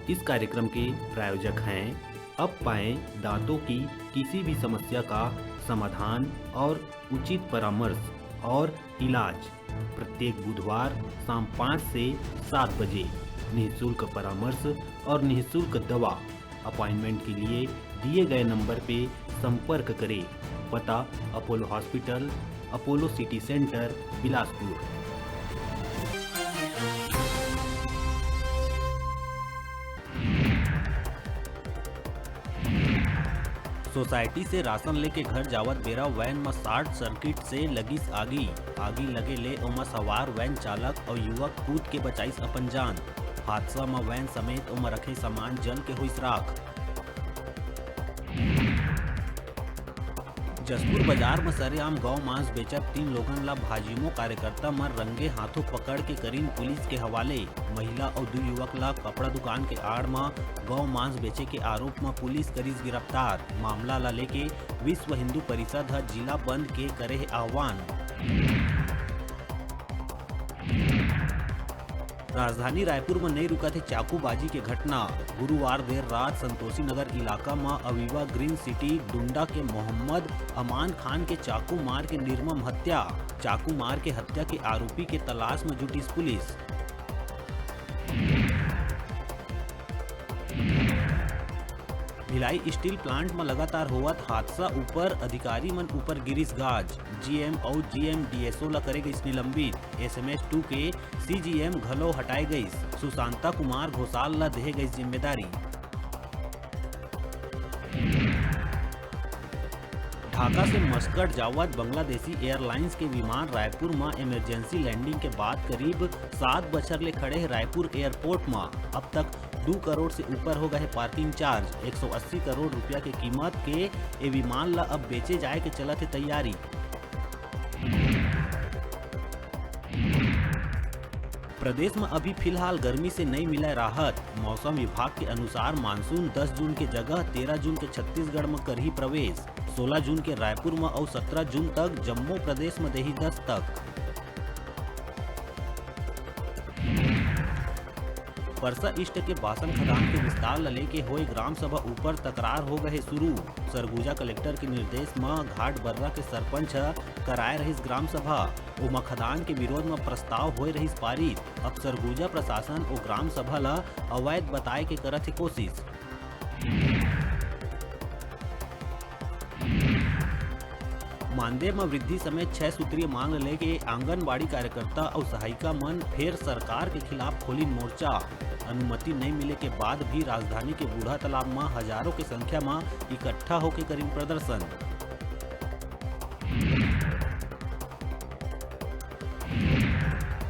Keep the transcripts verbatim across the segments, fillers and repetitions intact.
इस कार्यक्रम के प्रायोजक हैं अब पाएं दांतों की किसी भी समस्या का समाधान और उचित परामर्श और इलाज। प्रत्येक बुधवार शाम पाँच से सात बजे निःशुल्क परामर्श और निःशुल्क दवा। अपॉइंटमेंट के लिए दिए गए नंबर पे संपर्क करें। पता: Apollo hospital, Apollo city centre, Bilaspur. Society से राशन लेके घर जावत बेरा वैन म शॉर्ट सर्किट से लगिस आगी। आगी लगे ले ओमा सवार वैन चालक अउ युवक कूद के बचाइस अपन जान। हादसा म वैन समेत ओमा रखे सामान जल के होइस राख। जशपुर बाजार म सरेआम गौ मांस बेचत तीन लोगन ला भाजयुमो कार्यकर्ता मन रंगे हाथों पकड़ के करिन पुलिस के हवाले। महिला अउ दू युवक ला कपड़ा दुकान के आड़ म गौ मांस बेचे के आरोप म पुलिस करिस गिरफ्तार। मामला ला लेके विश्व हिंदू परिषद ह जिला बंद के करे हे आह्वान। राजधानी रायपुर म नइ रुकत हे चाकूबाजी के घटना। गुरुवार देर रात संतोषी नगर इलाका म अविवा ग्रीन सिटी डुंडा के मोहम्मद अमान खान के चाकू मार के निर्मम हत्या। चाकू मार के हत्या के आरोपी के तलाश म जुटिस पुलिस। भिलाई स्टील प्लांट म लगातार होवत हादसा ऊपर अधिकारी मन ऊपर गिरिस गाज। जीएम अउ जीएमडीएसओ ल करे गइस निलंबित। एसएमएस टू के सीजीएम घलो हटाए गइस। सुशांता कुमार घोषाल ल देहे गइस जिम्मेदारी। ढाका से मस्कट जावत बांग्लादेशी एयरलाइंस के विमान रायपुर म इमरजेंसी लैंडिंग के बाद करीब सात बछर ले खड़े हे रायपुर एयरपोर्ट म। अब तक दू करोड़ से ऊपर हो गए हे पार्किंग चार्ज। एक सौ अस्सी करोड़ रुपया के कीमत के ए विमान ल अब बेचे जाए के चलत हे तैयारी। प्रदेश म अभी फिलहाल गर्मी से नइ मिलय राहत। मौसम विभाग के अनुसार मानसून दस जून के जगह तेरह जून के छत्तीसगढ़ म करही प्रवेश। सोलह जून के रायपुर म अउ सत्रह जून तक जम्मो प्रदेश म देही दस्तक। परसा ईस्ट के बासन खदान के विस्तार ल लेके होए ग्राम सभा ऊपर तकरार हो गए हे शुरू। सरगुजा कलेक्टर के निर्देश म घाटबर्रा के सरपंच ह कराए रहिस ग्राम सभा। ओमा खदान के विरोध म प्रस्ताव होए रहिस पारित। अब सरगुजा प्रशासन ओ ग्राम सभा ल अवैध बताए के करत हे कोशिश। मानदेय म वृद्धि समेत छह सूत्रीय मांग लेके आंगनबाड़ी कार्यकर्ता अउ सहायिका मन फेर सरकार के खिलाफ खोलिन मोर्चा। अनुमति नइ मिले के बाद भी राजधानी के बूढ़ा तालाब म हजारों के संख्या म इकट्ठा होके करिन प्रदर्शन।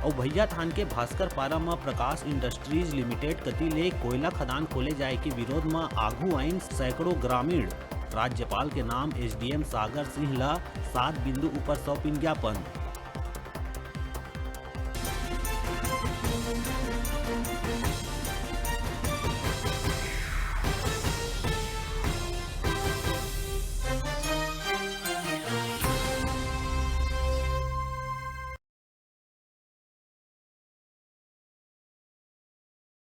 अउ भैयाथान के भास्कर पारा म प्रकाश इंडस्ट्रीज लिमिटेड कति ले कोयला खदान खोले जाए के विरोध म आघू आइन सैकड़ों ग्रामीण। राज्यपाल के नाम एसडीएम सागर सिंह ल सात बिंदु ऊपर सौंपिन ज्ञापन।